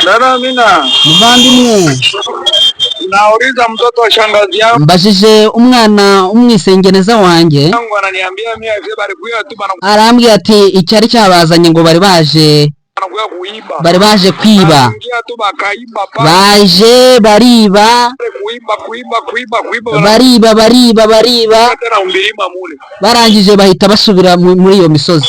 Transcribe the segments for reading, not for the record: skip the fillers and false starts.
Dada Amina, Muvandimwe. Nauliza mtoto wa shangazi yangu Mbajije umwana w'umwisengeneza wanjye. Ananiambia mimi aise balikuya tu bana Arambwira ati icyari cyabazanye ngo bari baje banakuya kuiba. Bari baje kwiba. Baingia tu bakaiba pale. Baje bariba. Kuiba, kuiba, kuiba, kuiba. Bariba, bariba, bariba. Tena umbilima mule. Barangije bahita basubira muri iyo misozi.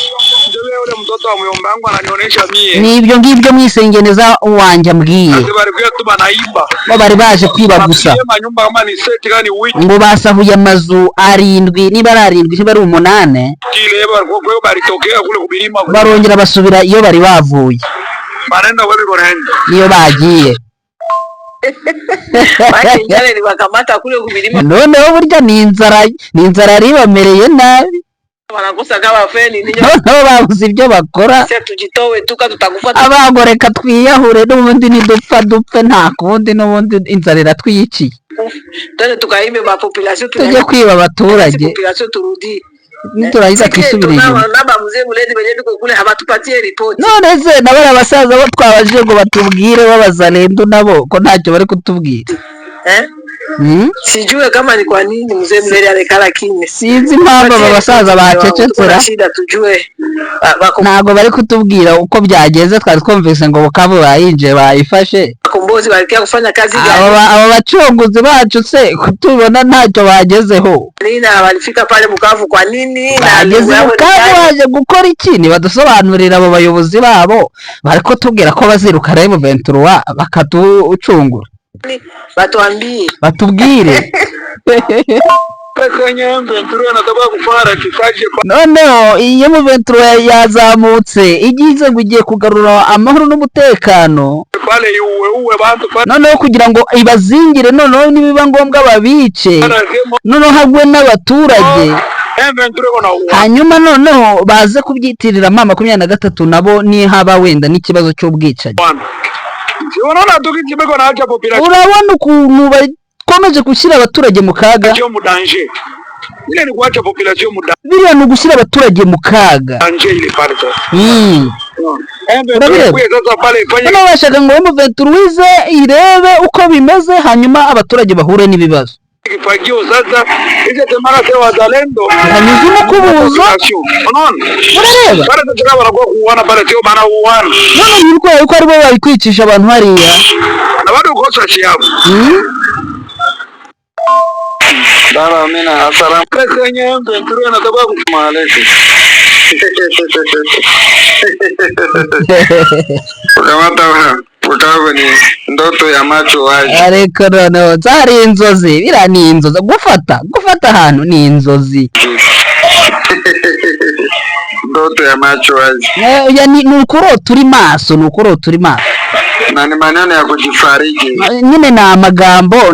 Ndio yule mtoto wa mjomba wangu ananionyesha mie. Ni ibyo ngibyo mwisengeneza wanjye ambwiye. Ase balikuya tu banaiba. Bo bari baje kwiba gusa. Banapiga manyumba kama ni seti kama ni wiki. Ngo basahuye amazu arindwi, niba ari arindwi, niba ari umunane. Ile balikuwa kwa balitokea kule kubilima. Barongera basubira iyo bari bavuye. Banaenda wapi wanaenda? Niyo bagiye. Maana njala iliwakamata kule kumilima. Noneho burya ni inzara yari ibamereye nabi. Wanakosa kama feni ninyo. Noneho babuze ibyo bakora. Sasa tujitowe tuka tutakufa. Abango reka twiyahure, n'ubundi nidupfa dupfe, nta kundi, n'ubundi inzara iratwiciye. Twende tukaimbe ma population. Tujye kwiba abaturage. Population turudi. Niturangiza twisubire inyuma. Naba mzee muledi wenye biko kule habatupatie ripoti. None se na bariya basaza bo twabajije ngo batubwire b'abazalendo nabo ko ntacyo bari kutubwira? Eh? Hmm? Sijue kama ni kwa nini mzee Mleli alikala kimya. Sinzi impamvu aba basaza bacecetsera. Shida tujue Ntabwo bari kutubwira uko byagenze. Twari twumvise ngo Bukavu bayinjiye, bayifashe. Bakombozi walikia kufanya kazi Abo gani? abo bacunguzi bacu se kutubona ntacyo bagezeho? Nina walifika pale Bukavu kwa nini? Na Bageze lengo yao ni Bukavu gani? baje gukora iki? Nibadusobanurira. Abo bayobozi babo bari kutubwira ko baziruka M23 bakatucungura. Batuambie. Batubwire. Pesa yenye M23 anataka kufanya kikaje? Noneho iyi M23 yazamutse igize ngo igiye kugarura amahoro n'umutekano. Pale iuwe uwe bantu pale. Noneho kugira ngo ibazingire, noneho nibiba ngombwa babice, noneho hagwe n'abaturage. M23 kona uwa. Hanyuma noneho baze kubyitirira M23 nabo nihaba wenda n'ikibazo cy'ubwicanyi. Si unaona tu kitu biko naacha population Urabona ukuntu bakomeje gushyira abaturage mu kaga. mu danger. Ile ni kuacha population mu Biriya ni ugushyira abaturage mu kaga. danger ile pale sasa. M23 Urabireba? kuya sasa pale ifanye Noneho bashaka ngo M23 ize irebe uko bimeze, hanyuma abaturage bahure n'ibibazo. Kifagio sasa ile temara sasa wazalendo. Hanyuze umukubuzo. Population. Unaona? Urareba? Pale sasa kama wanakuwa kuuana pale sio maana uana. None ni urwaye ko aribo bari kwicisha abantu hariya. Na bado ukosa siabu. Dada Amina, asalamu Pesa yenye M23 anataka alaikum. Kukamata Bukavu ni ndoto ya macho wazi. Ariko noneho zari inzozi, biriya ni inzozi, gufata ahantu ni inzozi. Ndoto ya macho wazi. Eh, oya, ni ukurota uri maso, ni ukurota uri maso. Na ni maneno ya kujifariji. Nyine ni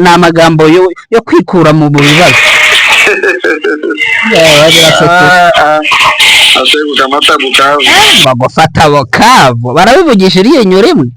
amagambo yo kwikura mu bibazo. Yewe, birasekeje. Ah, ah. Ase kukamata Bukavu. Bagufata Bukavu barabivugisha iryinyo rimwe.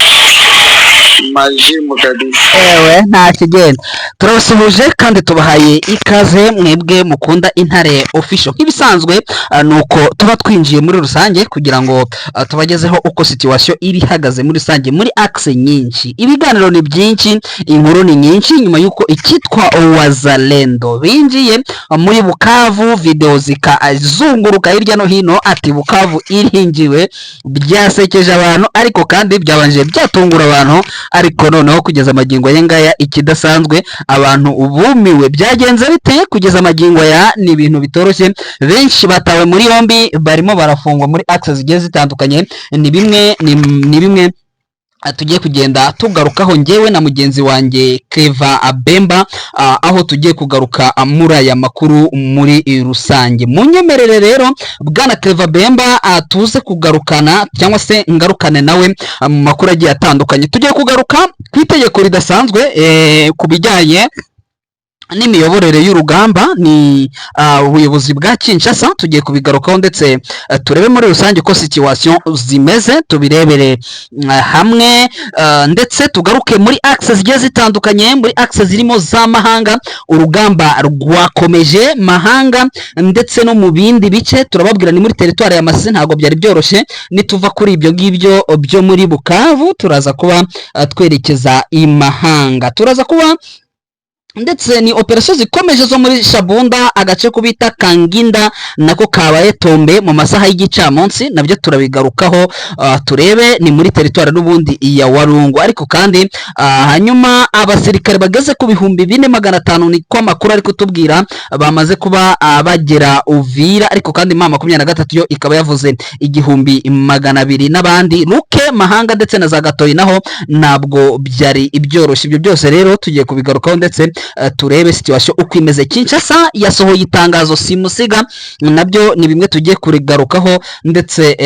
Majimu kabisa. Ewe, nta kigenda. Turabasuhuje kandi tubahaye ikaze mwebwe mukunda Intare Official. Nk'ibisanzwe, nuko tuba twinjiye muri rusange kugira ngo tubagezeho uko situation iri ihagaze muri rusange muri axe nyinshi. Ibiganiro ni byinshi, inkuru ni nyinshi. Nyuma y'uko icyitwa Wazalendo binjiye muri Bukavu, video zikazunguruka hirya no hino ati Bukavu irinjiwe, byasekeje abantu ariko kandi byabanje byatungura abantu. Ariko noneho kugeza amagingo aya ngaya ikidasanzwe, abantu bumiwe. Byagenze bite? Kugeza amagingo aya ni ibintu bitoroshye. Benshi batawe muri yombi, barimo barafungwa muri axe zigiye zitandukanye. Ni bimwe tugiye kugenda tugarukaho njyewe na mugenzi wanjye Keva Abemba, aho tugiye kugaruka muri aya makuru muri rusange. Munyemerere rero, bwana Keva Bemba, tuze kugarukana cyangwa se ngarukane nawe mu makuru agiye atandukanye. Tugiye kugaruka ku itegeko ridasanzwe ku bijyanye N'imiyoborere y'urugamba ni ubuyobozi bwa Kinshasa. Tugiye kubigarukaho ndetse turebe muri rusange uko situation zimeze, tubirebere hamwe, ndetse tugaruke muri axe zigiye zitandukanye, muri axe zirimo za Mahanga. Urugamba rwakomeje Mahanga ndetse no mu bindi bice, turababwira ni muri teritwari ya Masisi, ntabwo byari byoroshye. Nituva kuri ibyo ngibyo byo muri Bukavu, turaza kuba twerekeza i Mahanga, turaza kuba ndetse ni operasiyo zikomeje zo muri Shabunda, agace ko bita Kanginda nako kabaye tombe mu masaha y'igicamunsi, nabyo turabigarukaho, turebe ni muri teritwari n'ubundi ya Walungu. Ariko kandi hanyuma abasirikare bageze ku 4500, niko amakuru ari kutubwira, bamaze kuba bagera Uvira. Ariko kandi M23 yo ikaba yavuze 1200 n'abandi Luke Mahanga ndetse na za Gatoyi, naho ntabwo byari ibyoroshye. Ibyo byose rero tugiye kubigarukaho ndetse turebe situation uko imeze. Kinshasa yasohoye itangazo simusiga, nabyo ni bimwe tugiye kurigarukaho ndetse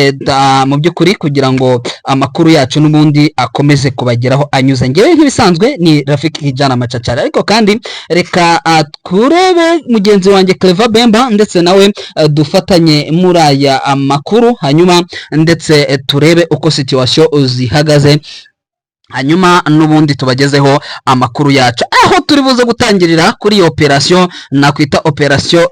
mu by'ukuri kugira ngo amakuru yacu n'ubundi akomeze kubageraho anyuze. Ngewe nk'ibisanzwe ni Rafiki Kijana Macacari, ariko kandi reka turebe mugenzi wanjye Clever Bemba ndetse nawe dufatanye muri aya amakuru, hanyuma ndetse turebe uko situation zihagaze, hanyuma n'ubundi tubagezeho amakuru yacu, aho turi buze gutangirira kuri iyo operasiyo nakwita operasiyo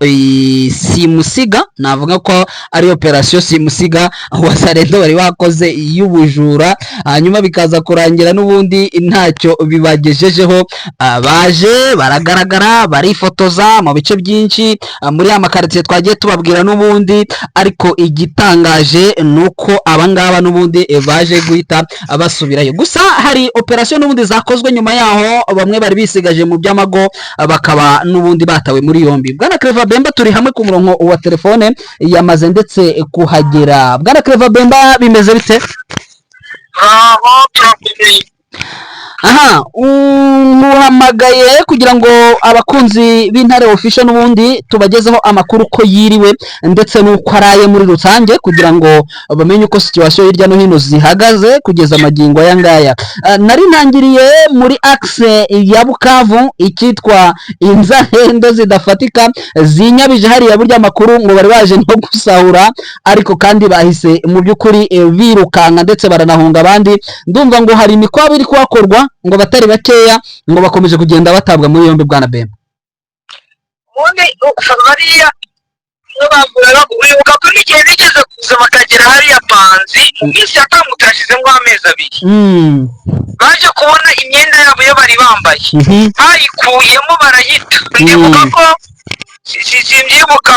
simusiga. Navuga ko ari operasiyo simusiga Wazalendo bari bakoze y'ubujura, hanyuma bikaza kurangira n'ubundi ntacyo bibagejejeho. Baje baragaragara, barifotoza mu bice byinshi, muri ya makaritsiye twagiye tubabwira n'ubundi, ariko igitangaje ni uko abangaba n'ubundi baje guhita basubirayo. Gusa hari operasiyo n'ubundi zakozwe nyuma yaho, bamwe bari bisigaje mu by'amago bakaba n'ubundi batawe muri yombi. Bwana Clever Bemba turi hamwe ku murongo wa telefone, yamaze ndetse kuhagera. Bwana Clever Bemba, bimeze bite? Aho turakomeye. Aha muhamagaye kugira ngo abakunzi b'Intare Official n'ubundi tubagezeho amakuru ko yiriwe ndetse n'uko araye muri rusange, kugira ngo bamenye uko situation hirya no hino zihagaze kugeza amagingo aya ngaya. Nari ntangiriye muri axe ya Bukavu, icyitwa inzahendo zidafatika zinyabije hariya. Burya amakuru ngo bari baje no gusahura, ariko kandi bahise mu by'ukuri birukanka ndetse baranahunga abandi. Ndumva ngo hari imikwabo iri kuhakorwa, ngo batari bakeya ngo bakomeje kugenda batabwa muri yombi, bwana Bemba. Ubundi bariya uribuka ko n'igihe bigeze kuza bakagera hariya Panzi mu minsi yatambutse, hashize amezi 2, baje kubona imyenda yabo yo bari bambaye, bayikuyemo barayita. Ndibuka ko simbyibuka,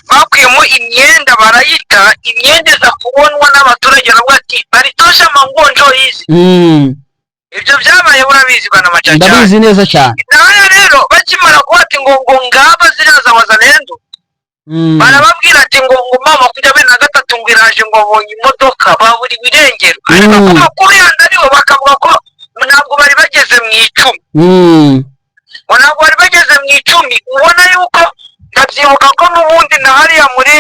bakuyemo imyenda barayita, imyenda iza kubonwa n'abaturage, baravuga ati "Balitosha amanguo hizi." Ibyo byabaye urabizi, bwana Macacari. Ndabizi neza cyane. Nayo rero bakimara kuba ati ngo ngaba ziriya za Wazalendo, barababwira ati ngo M23 ngo iraje, ngo babonye imodoka, babura ibirengero. Ariko ku makuru yandi ariho bakavuga ko ntabwo bari bageze mu 10, ngo ntabwo bari bageze mu 10. Ubona yuko ndabyibuka ko n'ubundi na hariya muri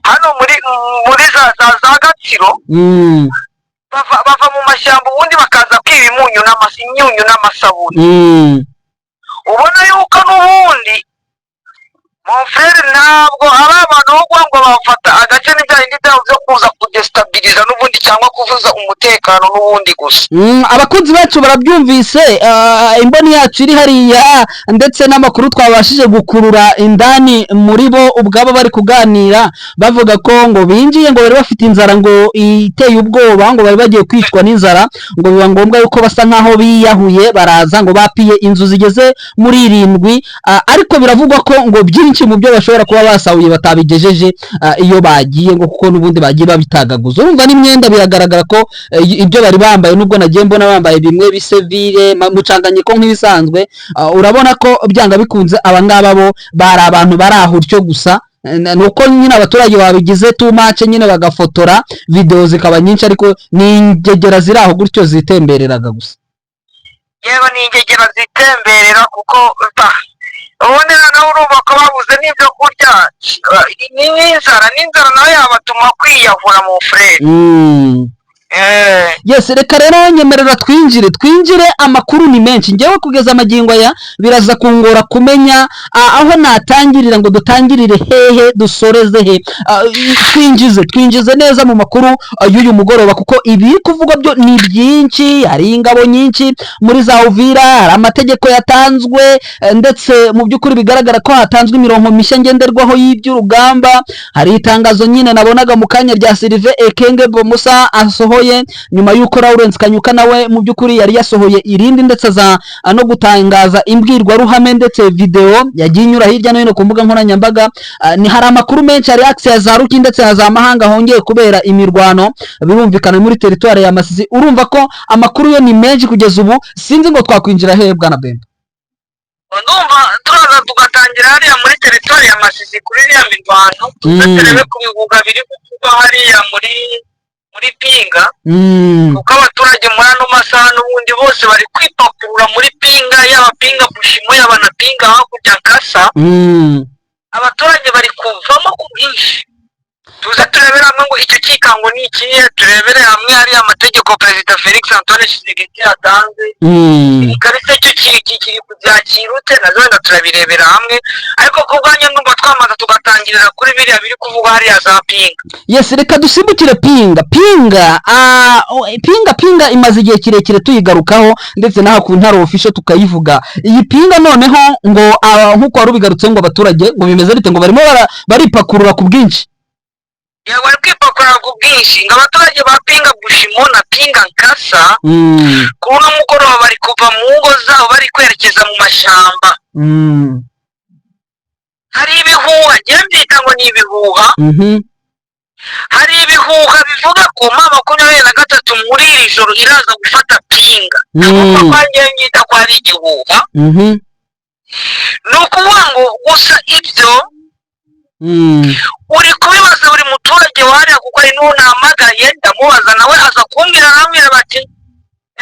hano muri za Gatsiro, bava mu mashyamba ubundi bakaza kwiba imunyu imyunyu n'amasabune. Ubona yuko n'ubundi, mon frère, ntabwo ari abantu bo kuvuga ngo bafata agace n'ibya bindi byabo byo kuza kudestabiliza n'ubundi cyangwa kuvuza umutekano n'ubundi gusa. Abakunzi bacu barabyumvise, imboni yacu iri hariya ndetse n'amakuru twabashije gukurura indani muri bo ubwabo bari kuganira, bavuga ko ngo binjiye ngo bari bafite inzara ngo iteye ubwoba, ngo bari bagiye kwicwa n'inzara, ngo biba ngombwa yuko basa nkaho biyahuye, baraza ngo bapiye inzu zigeze muri irindwi, ariko biravugwa ko ngo byinshi mu byo bashobora kuba basahuye batabigejeje iyo bagiye, ngo kuko n'ubundi bagiye babitagaguza. Urumva n'imyenda biragaragara ko ibyo bari bambaye, nubwo nagiye mbona bambaye bimwe bisevire mucanganyiko nk'ibisanzwe, urabona ko byanga bikunze abangaba bo bari abantu bari aho utyo gusa. Ni uko nyine abaturage babigize too much nyine, bagafotora video zikaba nyinshi, ariko ni ingegera ziri aho gutyo zitembereraga gusa. Yewe, ni ingegera zitemberera, kuko ubundi noneho urumva ko babuze n'ibyo kurya, ni n'inzara, n'inzara nayo yabatuma kwiyahura, mon frère. Yes, reka rero nyemerera twinjire, amakuru ni menshi. Ngewe kugeza amagingo aya biraza kungora kumenya aho natangirira, ngo dutangirire hehe, dusoreze he. Twinjize neza mu makuru y'uyu mugoroba, kuko ibiri kuvugwa byo ni byinshi. Hari ingabo nyinshi muri za Uvira, hari amategeko yatanzwe, ndetse mu by'ukuri bigaragara ko hatanzwe imirongo mishya ngenderwaho y'iby'urugamba. Hari itangazo nyine nabonaga mu kanya rya Sylvain Ekenge Bomusa asohoye nyuma y'uko Lawrence Kanyuka nawe mu by'ukuri yari yasohoye irindi, ndetse aza no gutangaza imbwirwaruhame, ndetse video yagiye inyura hirya no hino ku mbuga nkoranyambaga. Ni hari amakuru menshi, hari axe ya za Ruki ndetse na za Mahanga hongeye kubera imirwano, birumvikana muri teritwari ya Masisi. Urumva ko amakuru yo ni menshi kugeza ubu, sinzi ngo twakwinjira hehe, bwana Bemba. Ndumva turaza tugatangira hariya muri teritwari ya Masisi kuri iriya mirwano, tuze turebe ku bihuga biri kuvugwa hariya muri Pinga, kuko abaturage muri ano masaha n'ubundi bose bari kwipakurura muri Pinga, yaba Pinga Bushimo, yaba na Pinga hakurya Kasa. Abaturage bari kuvamo ku bwinshi. Tuze turebere hamwe ngo icyo cyikango ni ikihe, turebere hamwe hariya amategeko Perezida Felix Antoine Tshisekedi yatanze, ikarita cyo kiri kubyakira ute, nazo wenda turabirebera hamwe. Ariko ku bwanjye ndumva twamaze tugatangirira kuri biriya biri kuvugwa hariya za Pinga. Yes, reka dusimbukire Pinga. Pinga, Pinga imaze igihe kirekire tuyigarukaho, ndetse n'aha ku Ntare Official tukayivuga. Iyi Pinga noneho ngo nk'uko wari ubigarutse, ngo abaturage ngo bimeze bite? Ngo barimo baripakurura ku bwinshi. Yego, bari kwipakurura ku bwinshi, ngo abaturage ba Pinga Bushimo na Pinga Nkasa kuri uno mugoroba bari kuva mu ngo zabo bari kwerekeza mu mashyamba. Hari ibihuha, njyewe mbyita ngo ni ibihuha. Hari ibihuha bivuga ko M23 muri iri joro iraza gufata Pinga. Ntabwo njyewe mbyita ko ari igihuha. Ni ukuvuga ngo gusa ibyo uri kubibaza buri muturage wariya, kuko hari n'uwo nahamagaye ndamubaza, nawe aza kumbwira, arambwira bati: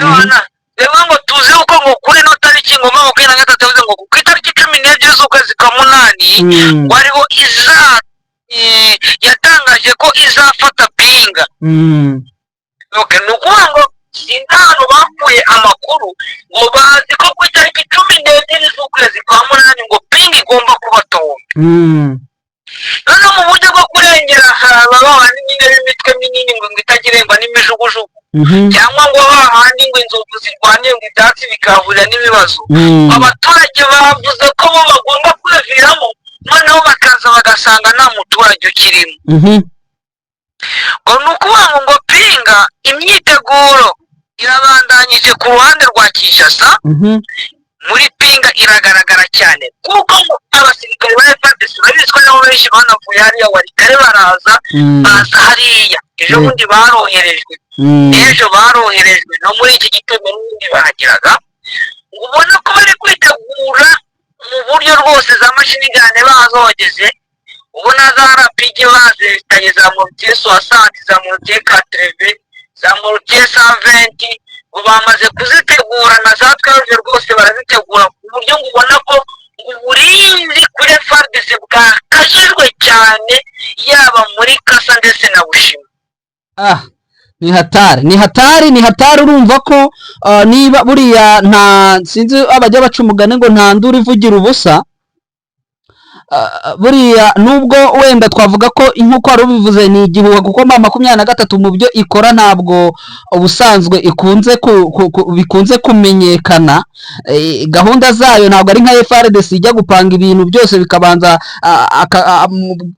"Ewana, reba ngo tuzi uko ngo kuri ino tariki ngo M23 yavuze ngo ku itariki 12 z'ukwezi kwa munani ngo ariho iza yatangaje ko izafata Pinga." Okay, ni ukuvuga ngo sinzi ahantu bakuye amakuru ngo bazi ko ku itariki 12 z'ukwezi kwa munani ngo Pinga igomba kubatomba. Noneho mu buryo bwo kurengera haraba babandi nyine b'imitwe minini ngo itagirengwa n'imijugujugu, cyangwa ngo hahandi ngo inzovu zirwaniye ngo ibyatsi bikahurira n'ibibazo, abaturage bavuze ko bo bagomba kwiviramo, noneho bakaza bagasanga nta muturage ukirimo. Ngo ni ukuvuga ngo Pinga imyiteguro irabandanyije ku ruhande rwa Kinshasa. Muri Pinga iragaragara cyane, kuko ngo abasirikare ba FARDC urabizi ko nabo benshi banavuye hariya Walikale, baraza, baza hariya ejo bundi baroherejwe, ejo baroherejwe, no muri iki gitondo n'ubundi bahageraga. Ubona ko bari kwitegura mu buryo rwose, za machine gun bazogeze, ubona za RPG bazitanye, za mortier 60, za mortier 80, za mortier 120, ngo bamaze kuzitegura, na za 12 rwose barazitegura, ku buryo ngo ubona ko uburinzi kuri FARDC bwakajijwe cyane, yaba muri Kasa ndetse na Bushima. Ah, ni hatari, ni hatari, ni hatari. Urumva ko niba buriya nta sinzi abajya baca umugani ngo nta nduru ivugira ubusa. Buriya nubwo wenda twavuga ko nk'uko wari ubivuze ni igihuha, kuko M23 mu byo ikora ntabwo ubusanzwe ikunze bikunze kumenyekana. Gahunda zayo ntabwo ari nka FARDC ijya gupanga ibintu byose bikabanza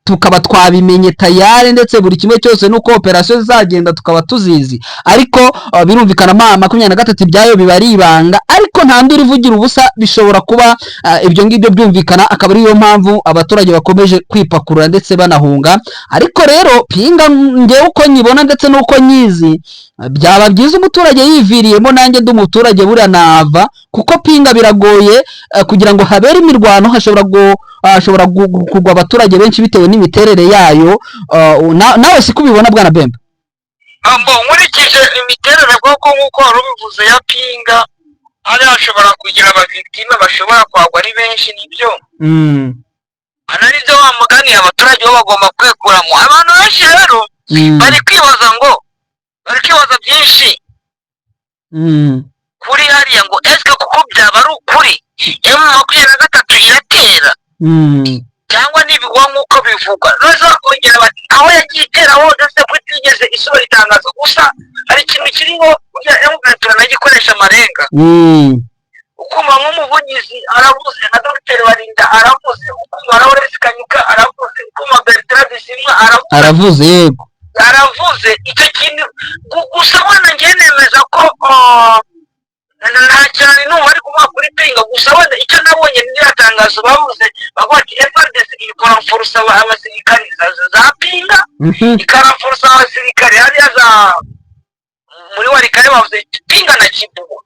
tukaba twabimenye tayari, ndetse buri kimwe cyose nuko operasiyo zizagenda tukaba tuzizi. Ariko birumvikana M23 ibyayo biba ari ibanga, ariko nta nduru ivugira ubusa, bishobora kuba ibyo ngibyo byumvikana, akaba ariyo mpamvu abaturage bakomeje kwipakurura ndetse banahunga. Ariko rero Pinga ngewe uko nyibona ndetse n'uko nyizi, byaba byiza umuturage yiviriyemo. Nanjye ndi umuturage buriya nava, kuko Pinga biragoye kugira ngo habere imirwano, hashobora kugwa abaturage benshi bitewe n'imiterere yayo. Nawe siko ubibona, bwana Bemba? Mbo nkurikije imiterere bwoko nk'uko wari ubivuze ya Pinga, hariya hashobora kugira aba victimes bashobora kwagwa ari benshi, nibyo. Hano nibyo wa mugani, abaturage bo bagomba kwikuramo. Abantu benshi rero bari kwibaza ngo Bari kwibaza byinshi kuri hariya, ngo esike kuko byaba ari ukuri M23 iratera cyangwa nibigwa nk'uko bivugwa? Noneho bakongera bati aho yagiye itera hose se ko itigeze isohora itangazo? Gusa hari ikintu kiriho, burya M23 nayo ikoresha amarenga. Ukumva nk'umuvugizi aravuze, nka Dogiteri Barinda aravuze, ukumva Lawrence Kanyuka aravuze, ukumva Bertrand Bisimwa aravuze. Aravuze, yego. Aravuze icyo kintu. Gusa wenda ngiye nemeza ko nta cyane numva ari kuvuga kuri Pinga. Gusa wenda icyo nabonye ni ririya tangazo bavuze, bavuga ati FARDC ikarenforsa abasirikari za Pinga, ikarenforsa abasirikari hariya za muri Walikale. Bavuze Pinga na Kibugu.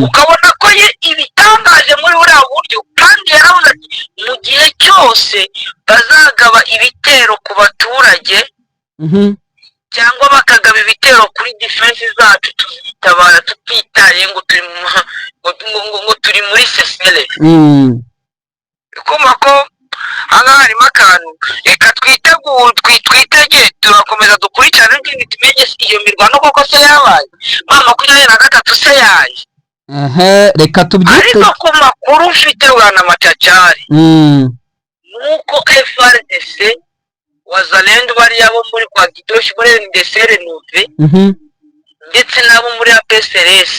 Ukabona ko ye ibitangaje muri buriya buryo, kandi yaravuze ati mu gihe cyose bazagaba ibitero ku baturage cyangwa bakagaba ibitero kuri defense zacu, tuzitabara tutitaye ngo turi ngo turi muri sesere. Kumva ko ahangaha harimo akantu. Reka twitegure, twitege, turakomeza dukurikirane n'ikindi, tumenye iyo mirwano koko se yabaye, M23 se yaye. Ehe, reka tubyite. Ariko ku makuru mfite, bwana Macacari, nuko FARDC, Wazalendo, bariya bo muri kwa Gidoshi, muri RNDC Renove, ndetse n'abo muri APSRS,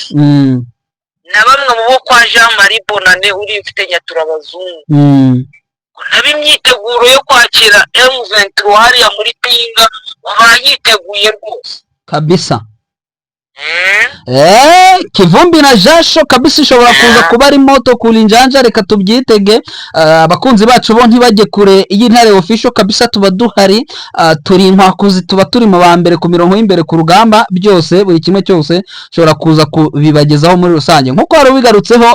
na bamwe mu bo kwa Jean Marie Bonane uri ufite Nyaturabazungu, nabo imyiteguro yo kwakira M23 hariya muri Pinga barayiteguye rwose. Kabisa. Kivumbi na jasho kabisa, ishobora kuza kuba ari moto kulinjanja. Reka tubyitege. Abakunzi bacu bo ntibajye kure y'Intare Official kabisa, tuba duhari. Turi inkwakuzi, tuba turi mu ba mbere ku mirongo y'imbere ku rugamba. Byose, buri kimwe cyose ushobora kuza kubibagezaho muri rusange. Nk'uko wari ubigarutseho,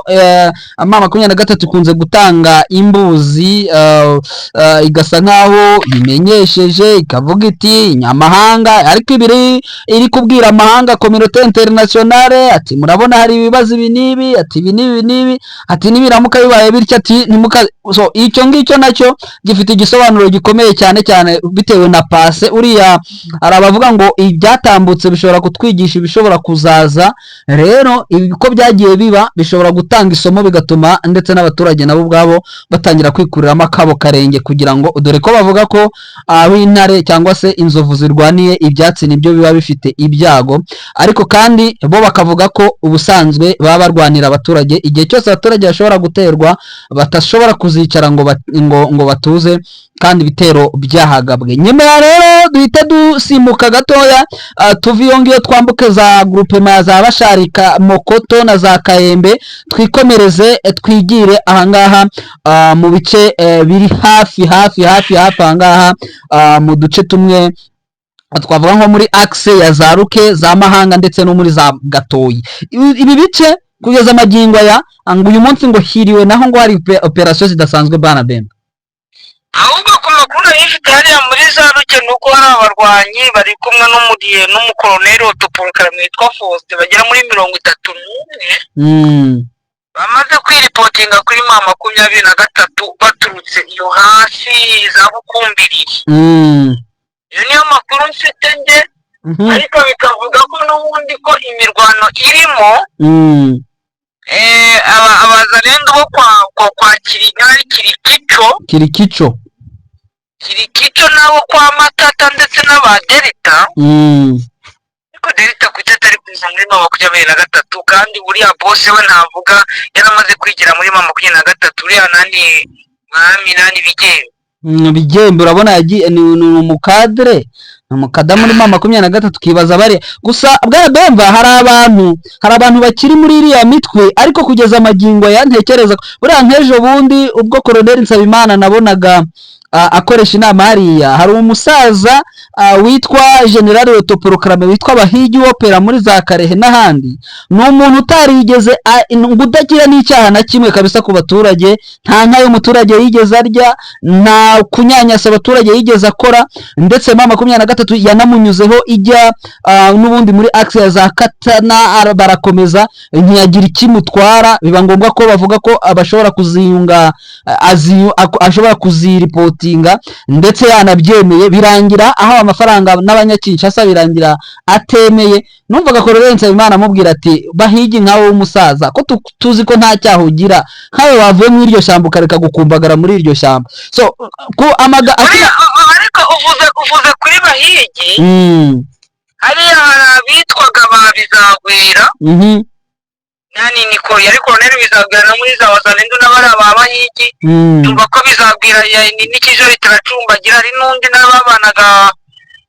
M23 ikunze gutanga imbuzi, igasa nkaho imenyesheje, ikavuga iti nyamahanga, ariko ibiri iri kubwira amahanga, communauté internationale, ati murabona hari ibibazo ibi n'ibi, ati ibi n'ibi n'ibi, ati nibiramuka bibaye bityo, ati ntimuka. So icyo ngicyo nacyo gifite igisobanuro gikomeye cyane cyane bitewe na passé. Uriya hari abavuga ngo ibyatambutse bishobora kutwigisha ibishobora kuzaza. Rero ibi uko byagiye biba bishobora gutanga isomo, bigatuma ndetse n'abaturage nabo ubwabo batangira kwikuriramo akabo karenge, kugira ngo, dore ko bavuga ko aho intare cyangwa se inzovu zirwaniye ibyatsi nibyo biba bifite ibyago. Ariko kandi bo bakavuga ko ubusanzwe baba barwanira abaturage, igihe cyose abaturage bashobora guterwa badashobora kuzicara ngo batuze kandi ibitero byahagabwe. Nyuma rero duhita dusimbuka gatoya, tuve iyo ngiyo, twambuke za groupement za Basharika, Mokoto na za Kayembe, twikomereze, twigire ahangaha mu bice biri hafi hafi hafi hafi ahangaha, mu duce tumwe twavuga nko muri axe ya za Ruke, za Mahanga ndetse no muri za Gatoyi. Ibi bice kugeza amagingo aya, ngo uyu munsi ngo hiriwe naho ngo hari operasiyo zidasanzwe, bana Bemba. Ahubwo ku makuru nari mfite hariya muri za Ruke ni uko hari abarwanyi bari kumwe n'umukoloneli autoproclamé witwa Faustin, bagera muri 31, bamaze kwiripotinga kuri M23 baturutse iyo hasi za Bukumbiriri. Iyo niyo makuru mfite nge. Ariko bikavuga ko n'ubundi ko imirwano irimo abazalendo bo kwa Kirinyari, Kirikico. Kirikico. Kirikico nabo kwa Matata ndetse n'aba Delta. Ariko Delta kuki atari kuza muri M23, kandi uriya boss we ntavuga yaramaze kwigira muri M23, uriya nani, mwami nani, Bigembe? Bigembe urabona yagiye, ni umukadre, ni umukada muri M23. Ukibaza bari gusa, bwa Bemba, hari abantu bakiri muri iriya mitwe, ariko kugeza amagingo aya ntekereza ko buriya nk'ejo bundi ubwo Colonel Nsabimana nabonaga akoresha inama hariya, hari umusaza witwa General autoproclamé witwa Bahigi wopera muri za Karehe n'ahandi. Ni umuntu utarigeze ngo udagira n'icyaha na kimwe kabisa ku baturage, nta nka y'umuturage yigeze arya, nta kunyanyasa abaturage yigeze akora. Ndetse M23 yanamunyuzeho ijya n'ubundi muri axe ya za Katana, barakomeza ntiyagira ikimutwara. Biba ngombwa ko bavuga ko bashobora kuziyunga, ashobora kuziripotinga. Kubireportinga ndetse yanabyemeye, birangira ahawe amafaranga n'Abanyakinshasa, birangira atemeye. Numvaga Colonel Nsabimana amubwira ati: "Bahigi, nkawe w'umusaza, ko tuzi ko nta cyaha ugira, nkawe wavuye muri iryo shyamba ukareka gukumbagara muri iryo shyamba." So ku amaga Buriya, ariko uvuze kuri Bahigi, hariya hari abitwaga ba Bizagwira. Nani, niko yari Colonel Bizagwira no muri za Wazalendo n'abari ba Bahigi. Tumva ko Bizagwira n'ikijori turacumbagira. Hari n'undi n'ababanaga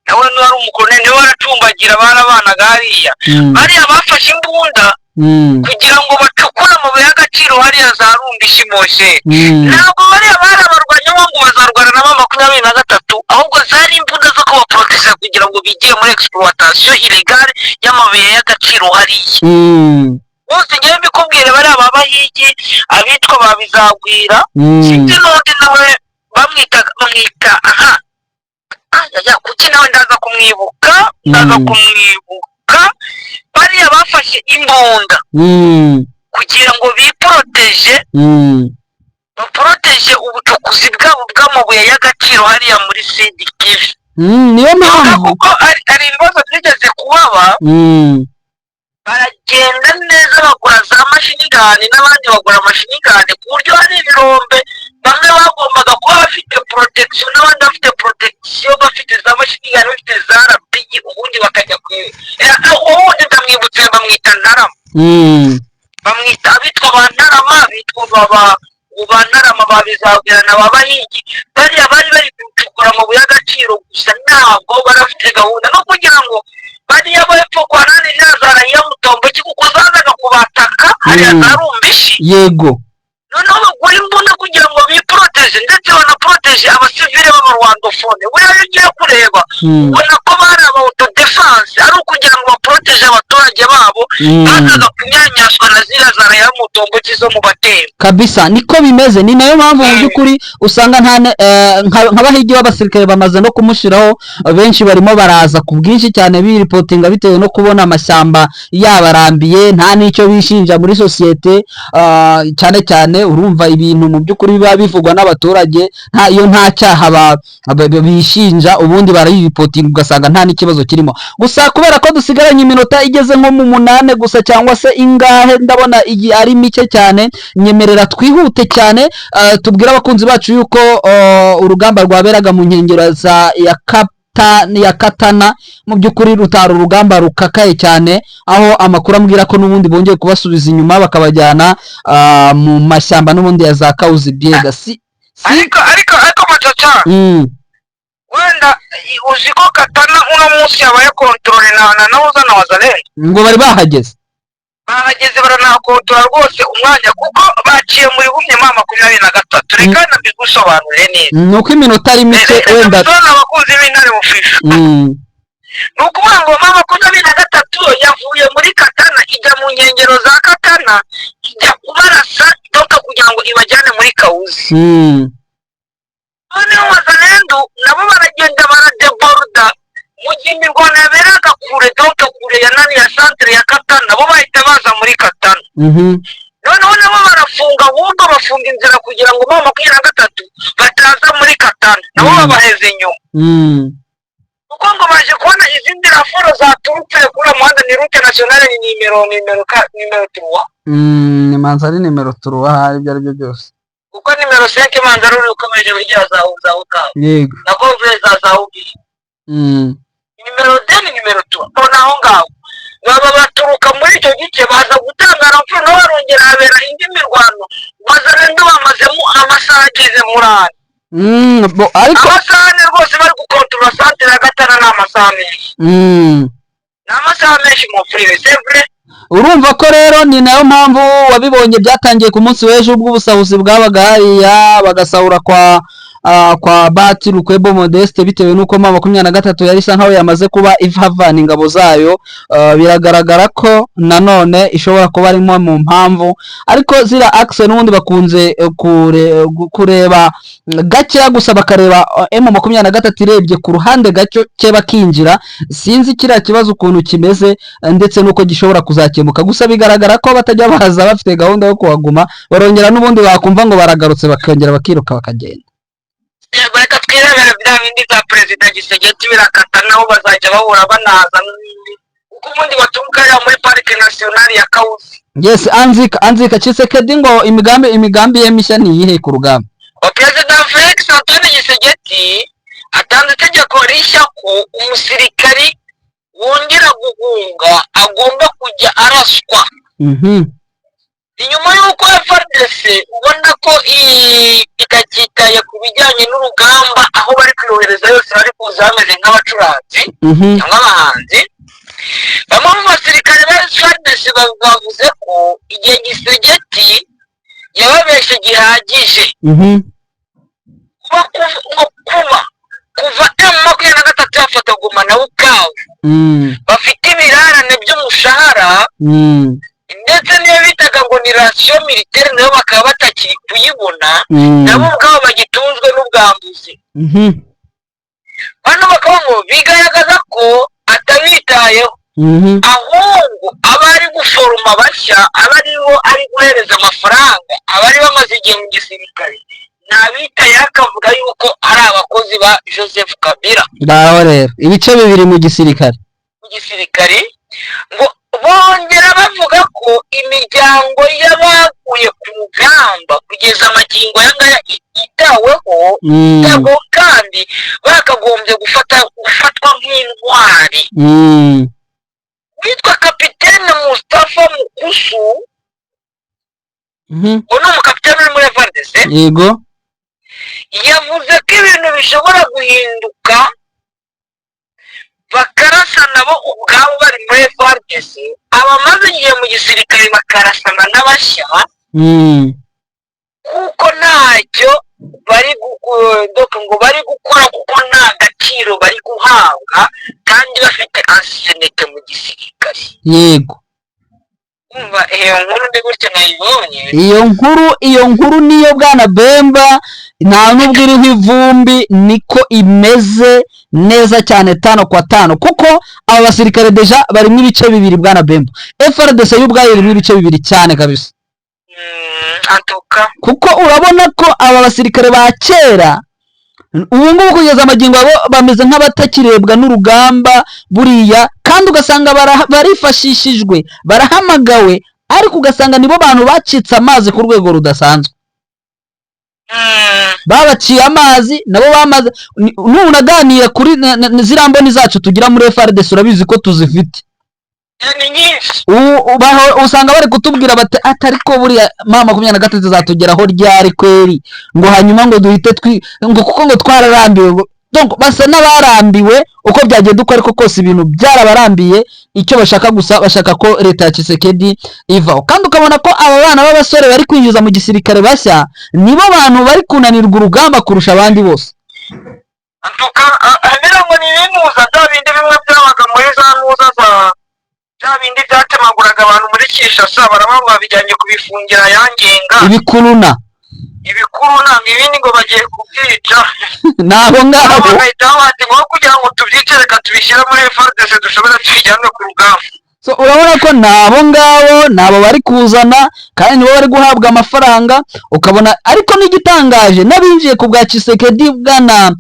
nawe, n'uwari umukoloneli niwe waracumbagira, barabanaga hariya. Bariya bafashe imbunda kugira ngo bacukure amabuye y'agaciro hariya za Rumbishi Moshe. Ntabwo bariya bari abarwanyi bo ngo bazarwana na M23, ahubwo zari imbunda zo kubaproteza kugira ngo bigire muri exploitation illégale y'amabuye y'agaciro hariya. Bose ngewe mbikubwire, bariya ba Bahigi, abitwa ba Bizagwira, sinzi n'undi nawe bamwita, bamwita aha ya kuki, nawe ndaza kumwibuka, ndaza kumwibuka. Bariya bafashe imbunda kugira ngo biporoteje, baporoteje ubucukuzi bwabo bw'amabuye y'agaciro hariya muri Sud Kivu. Niyo mpamvu Kuko hari ibibazo byigeze kuhaba, baragenda neza bagura za machine gun, n'abandi bagura machine gun, ku buryo hari ibirombe bamwe bagombaga kuba bafite protection n'abandi bafite protection, bafite za machine gun, bafite za RPG, ubundi bakajya ku ubundi ndamwibutse, bamwita Ntarama. Bamwita abitwa ba Ntarama, bitwa ba Ntarama, ba Bizagwira na ba Bahigi. Bariya bari gucukura amabuye y'agaciro gusa, ntabwo barafite gahunda no kugira ngo bariya bo hepfo kwa nani za raia Mutomboki, kuko zazaga kubataka hariya za Rumbishi. Noneho bagura imbunda kugira ngo biporoteje, ndetse banaporoteje abasivile b'abarwandophone. Buriya iyo ugiye kureba, ubona ko bari aba autodéfense, ari ukugira ngo baporoteje abaturage babo bazaga kunyanyaswa na ziriya za raia Mutomboki zo mu Batembo. Kabisa, niko bimeze. Ni nayo mpamvu mu by'ukuri usanga nta nka Bahigi b'abasirikare bamaze no kumushiraho. Benshi barimo baraza ku bwinshi cyane biripotinga, bitewe no kubona amashyamba yabarambiye, nta n'icyo bishinja muri sosiyete. Cyane cyane urumva ibintu mu by'ukuri biba bivugwa n'abaturage, nta iyo nta cyaha bishinja, ubundi barayiripotinga ugasanga nta n'ikibazo kirimo. Gusa kubera ko dusigaranye iminota igeze nko mu 8 gusa cyangwa se ingahe, ndabona iyi ari mike cyane, nyemerera twihute cyane, tubwire abakunzi bacu yuko urugamba rwaberaga mu nkengero za ya Kata, ya Katana, mu by'ukuri rutari urugamba rukakaye cyane, aho amakuru ambwira ko n'ubundi bongeye kubasubiza inyuma bakabajyana mu mashyamba n'ubundi ya za Kawuzi Biega si. Ariko Macaca, wenda uzi ko Katana uno munsi yabaye contrôlée na nahuza na Wazalendo? Ngo bari bahageze. Bahageze, baranakontorora rwose umwanya, kuko baciye muri bumye M23. Reka nabigusobanurire neza. Ni uko iminota ari mike Reka wenda. mbisobanurire abakunzi b'Intare Official. Ni ukuvuga ngo M23 yavuye muri Katana ijya mu nkengero za Katana, ijya kubarasa donc kugira ngo ibajyane muri Kawuzi. Noneho Wazalendo nabo baragenda baradeboruda mu gihe imirwano yaberaga kure, donc kure ya nani, ya centre ya Katana, bo bahita baza muri Katana. Noneho nabo barafunga, ahubwo bafunga inzira kugira ngo M23 bataza muri Katana, nabo babaheze inyuma. Kuko ngo baje kubona izindi renforts zaturutse kuri uwo muhanda, ni route nationale, ni numéro 3. Ni manza ari numéro 3 ahari, ibyo ari byo byose. Kuko numéro 5 manza ruri ukomeje burya za Bukavu, nako mvuye za Uvira. Numéro 2 ni numéro 3. None aho ngaho baba baturuka muri icyo gice baza gutanga renfort, naho barongera habera indi mirwano. Wazalendo bamazemo amasaha ageze muri 4. Bo, ariko Amasaha 4 rwose bari gukontorora centre ya Katana, ni amasaha menshi. Ni amasaha menshi, mon frère, c'est vrai. Urumva ko rero ni nayo mpamvu wabibonye byatangiye ku munsi w'ejo, ubwo ubusahuzi bwabaga hariya, bagasahura kwa Bati Lukwebo Modeste, bitewe n'uko M23 yari isa nkaho yamaze kuba ihavana ingabo zayo. Biragaragara ko nanone ishobora kuba arimo mu mpamvu, ariko ziriya axe n'ubundi bakunze kureba gakeya gusa, bakareba M23 irebye ku ruhande gake bakinjira. Sinzi kiriya kibazo ukuntu kimeze, ndetse n'uko gishobora kuzakemuka. Gusa bigaragara ko batajya baza bafite gahunda yo kuhaguma, barongera n'ubundi bakumva ngo baragarutse, bakongera bakiruka bakagenda. Yego, reka twirebere bya bindi bya Perezida Tshisekedi birakata, nabo bazajya bahura banaza n'ibindi, kuko ubundi baturuka hariya muri Parc National ya Kawusi. Yes, anzika anzika. Tshisekedi ngo imigambi ye mishya ni iyihe ku rugamba? Wa Perezida Felix Antoine Tshisekedi atanze itegeko rishya ko umusirikari wongera guhunga agomba kujya araswa. Inyuma y'uko FARDC ubona ko itacyitaye ku bijyanye n'urugamba, aho bari kuyohereza yose bari kuza bameze nk'abacuranzi cyangwa abahanzi, bamwe mu basirikare ba FARDC bavuze ko igihe Tshisekedi yababeshe gihagije. Kuba ngo kuva M23 yafata Goma na Bukavu, bafite ibirarane by'umushahara, ndetse n'iyo bitaga ngo ni ration militaire nayo bakaba batakiri kuyibona, nabo ubwabo bagitunzwe n'ubwambuzi. Bano bakaba ngo bigaragaza ko atabitayeho, ahubwo aba ari guforoma bashya, aba aribo ari guhereza amafaranga, abari bamaze igihe mu gisirikare ntabitayeho, akavuga yuko ari abakozi ba Joseph Kabila. Ngaho rero ibice bibiri mu gisirikare. Mu gisirikare ngo bongera bavuga ko imiryango y'abaguye ku rugamba kugeza amagingo aya ngaya ititaweho, itaweho kandi bakagombye gufatwa nk'intwari. Witwa Kapitene Mustafa Mukusu, uwo ni umukapitene uri muri FARDC, yavuze ko ibintu bishobora guhinduka bakarasa nabo ubwabo bari muri FARDC, abamaze igihe mu gisirikare bakarasana n'abashya, kuko ntacyo bari donc ngo bari gukora, kuko nta gaciro bari guhabwa kandi bafite ancienneté mu gisirikare. Umva, iyo nkuru ndi gutya nayibonye. Iyo nkuru niyo, bwana Bemba, nta nubwo iriho ivumbi, niko imeze neza cyane tano kwa tano, kuko aba basirikare déjà barimo ibice bibiri, bwana Bemba. FARDC y'ubwayo irimo ibice bibiri cyane kabisa. Antuka. Kuko urabona ko aba basirikare ba kera ubu ngubu kugeza amagingo abo bameze nk'abatakirebwa n'urugamba buriya, kandi ugasanga barifashishijwe, barahamagawe, ariko ugasanga nibo bantu bacitse amazi ku rwego rudasanzwe. Babaciye amazi nabo bamaze nunaganira kuri ziriya mboni zacu tugira muri FARDC, urabizi ko tuzifite. Ni nyinshi. Usanga bari kutubwira bati ati ariko buriya M23 izatugeraho ryari kweri, ngo hanyuma ngo duhite twi ngo kuko ngo twararambiwe, ngo donc basa n'abarambiwe. Uko byagenda uko ariko kose, ibintu byarabarambiye. Icyo bashaka gusa, bashaka ko leta ya Tshisekedi ivaho. Kandi ukabona ko aba bana b'abasore bari kwinjiza mu gisirikare bashya nibo bantu bari kunanirwa urugamba kurusha abandi bose. Antuka ngira ngo ni ibinuza bya bindi bimwe byabaga muri za nuza za bya bindi byatemaguraga abantu muri Kinshasa, baraba babijyanye kubifungira yangenga. Ibikuruna. Ibikuru ntabwo, ibindi ngo bagiye kubyica. Nabo ngabo. Bagahita bati ngo kugira ngo tubyice, reka tubishyire muri FARDC dushobora tubijyane ku rugamba. So urabona ko nabo ngabo nabo bari kuzana, kandi nibo bari guhabwa amafaranga, ukabona. Ariko n'igitangaje, n'abinjiye ku bwa Tshisekedi, bwana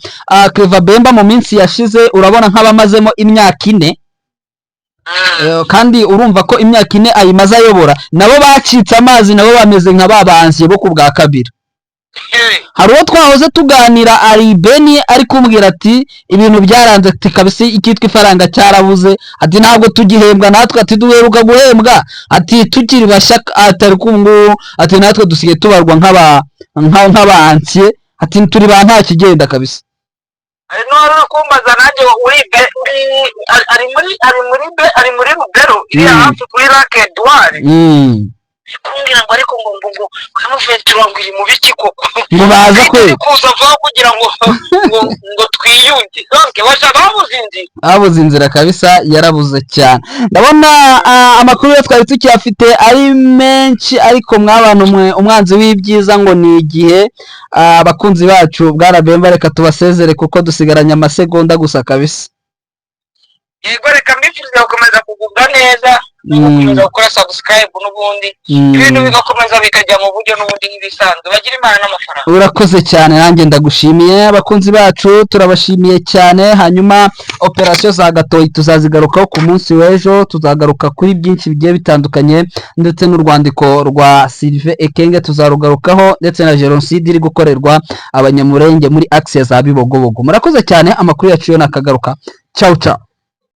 Clever Bemba, mu minsi yashize, urabona nk'abamazemo imyaka 4, kandi urumva ko imyaka 4 ayimaze ayobora, nabo bacitse amazi, nabo bameze nka babansiye bo ku bwa kabiri. Hari uwo twahoze tuganira ari Beni, ari kumbwira ati ibintu byaranze, ati kabisa icyitwa ifaranga cyarabuze, ati ntabwo tugihembwa natwe, ati duheruka guhembwa, ati tukiri bashya, ati ariko ubu ngubu, ati natwe dusigaye tubarwa nk'abansiye, ati turi ba nta kigenda kabisa. Hari n'uwari uri kumbaza nanjye uri ari muri ari muri Rubero iriya hafi kuri Lac Edouard, kumbwira ngo ariko ngo M23 ngo iri mu biki koko? Ngo baza kwe Iri kuza vuba kugira ngo twiyunge. Donc bashaka, babuze inzira. Babuze inzira kabisa, yarabuze cyane. Ndabona amakuru yo twari tukiyafite ari menshi, ariko mwabantu mwe, umwanzi w'ibyiza ngo ni igihe. Abakunzi bacu, bwana Bemba, reka tubasezere kuko dusigaranye amasegonda gusa kabisa. Yego, reka mbifuriza gukomeza kugubwa neza. No gukomeza gukora subscribe n'ubundi, ibintu bigakomeza bikajya mu buryo n'ubundi nk'ibisanzwe. Bagira Imana n'amafaranga. Urakoze cyane, nanjye ndagushimiye. Abakunzi bacu turabashimiye cyane. Hanyuma operasiyo za Gatoyi tuzazigarukaho ku munsi w'ejo, tuzagaruka kuri byinshi bigiye bitandukanye, ndetse n'urwandiko rwa Sylvain Ekenge tuzarugarukaho, ndetse na jenoside iri gukorerwa Abanyamurenge muri axe za Bibogobogo. Murakoze cyane, amakuru yacu yo nakagaruka. Ciao ciao.